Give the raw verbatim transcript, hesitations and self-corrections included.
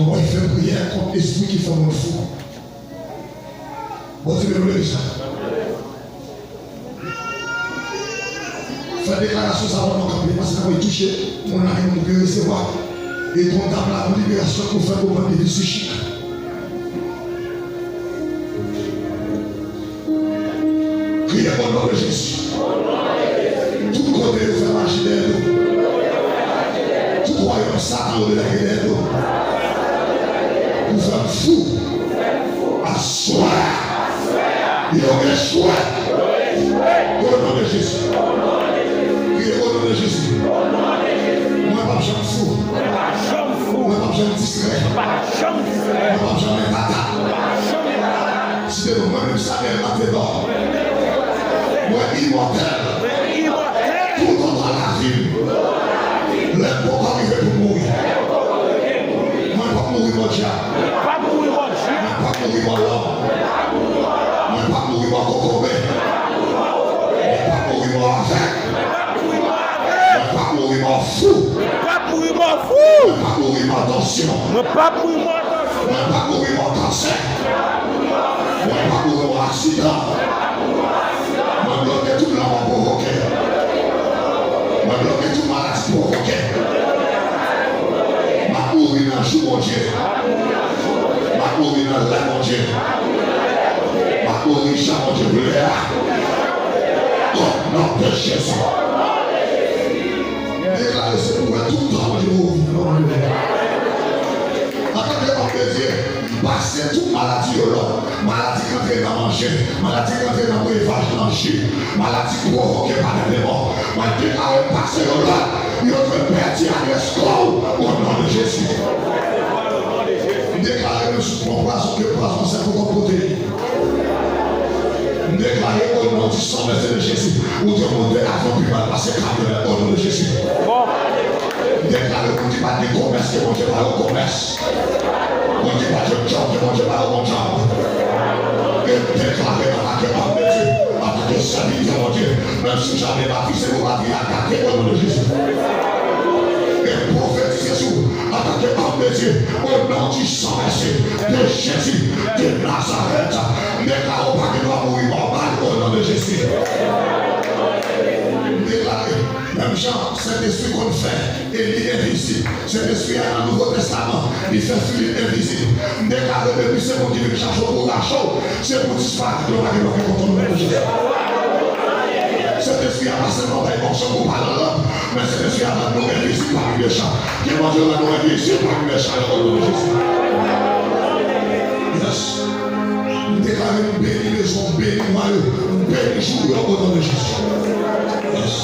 Mwen fè priyè kont espri ki fè moun fou. Bondye beni w legliz la. Fè deklarasyon sa pandan w kanpe, paske sa pral touche moun nan, gen moun ki resevwa. E kontab la pou liberasyon pou fè konprann depi sou chik. Kriye o non de Jezi. Tout kote yo fè maji dèyè do. Tout wayòm Satan yo degage dèyè do. Pou fè m fou. Aswè a, yo echwe. O non de Jezi. Kriye o non de Jezi. Mwen p ap janm fou. Mwen p ap janm distrè. Mwen p ap janm entata. Site non mwen menm Samuel Antenor. Mwen imòtèl. Toutotan lavi m. Lè m poko rive pou m mouri. Mwen p ap mouri mò dyab. Mwen p ap mouri mò lòm. Mwen p ap mouri mò kokobe. Mwen p ap mouri mò avèg. Mwen p ap mouri mò fou. Mwen p ap mouri mò fou. Mwen p ap mouri mò tansyon. Mwen p ap mouri mò tansyon. Mwen p ap mouri mò kansè. Mwen p ap mouri mò aksidan. Mwen bloke tout lanmò pwovoke. Mwen bloke tout maladi pwovoke. M ap mouri nan jou Bondye. M ap mouri nan lè Bondye. M ap mouri jan Bondye vle a. O non de Jezi. M deklare se pou wè tout tan Bondye pou ou vini. Antanke òm de Dye, m pase tout maladi yo lòd. Maladi k antre nan manje, maladi k antre nan brevaj, nan ji, maladi k pwovoke pa nan demon. Mwen deklare m pase yo lòd. Yo dwe pèdi adrès kò w o non de Jezi. M deklare menm si w pran pwazon, ke pwazon sèl pou kòk pote li. M deklare o non di san vèse de Jezi, ou te monte avyon pi mal pase kamyonèt o non de Jezi. M deklare moun ki pa t gen komès, ke Bondye ba yo komès. Moun ki pa t jwenn djòb, ke Bondye ba yo bon djòb. E m deklare antanke òm de Dye, antanke sèvitè Bondye, menm si w jamè batri, se pou batri a gate o non de Jezi. E m pwofetize sou ou, antanke òm de Dye, o non di san vèse de Jezi de Nazarèt, m deklare w pa gen dwa mouri mò mal o non de Jezi. M deklare, menm jan Sentespri konn fè Eli envizib, Sentespri a nan Nouvo Testaman, li fè Filip envizib. M deklare depi se moun ki vin chache w pou rache w, se pou disparèt, yo pa gen dwa fè kont o non de Jezi. Sentespri a pa sèlman bay onksyon pou pale an lang, men Sentespri a rann nou envizib pami mechan. Ke Bondye rann nou envizib pami mechan yo o non de Jezi. Yes. M deklare m beni mezon, m beni mwa yo, m beni jou yo o non de Jezi. Yes.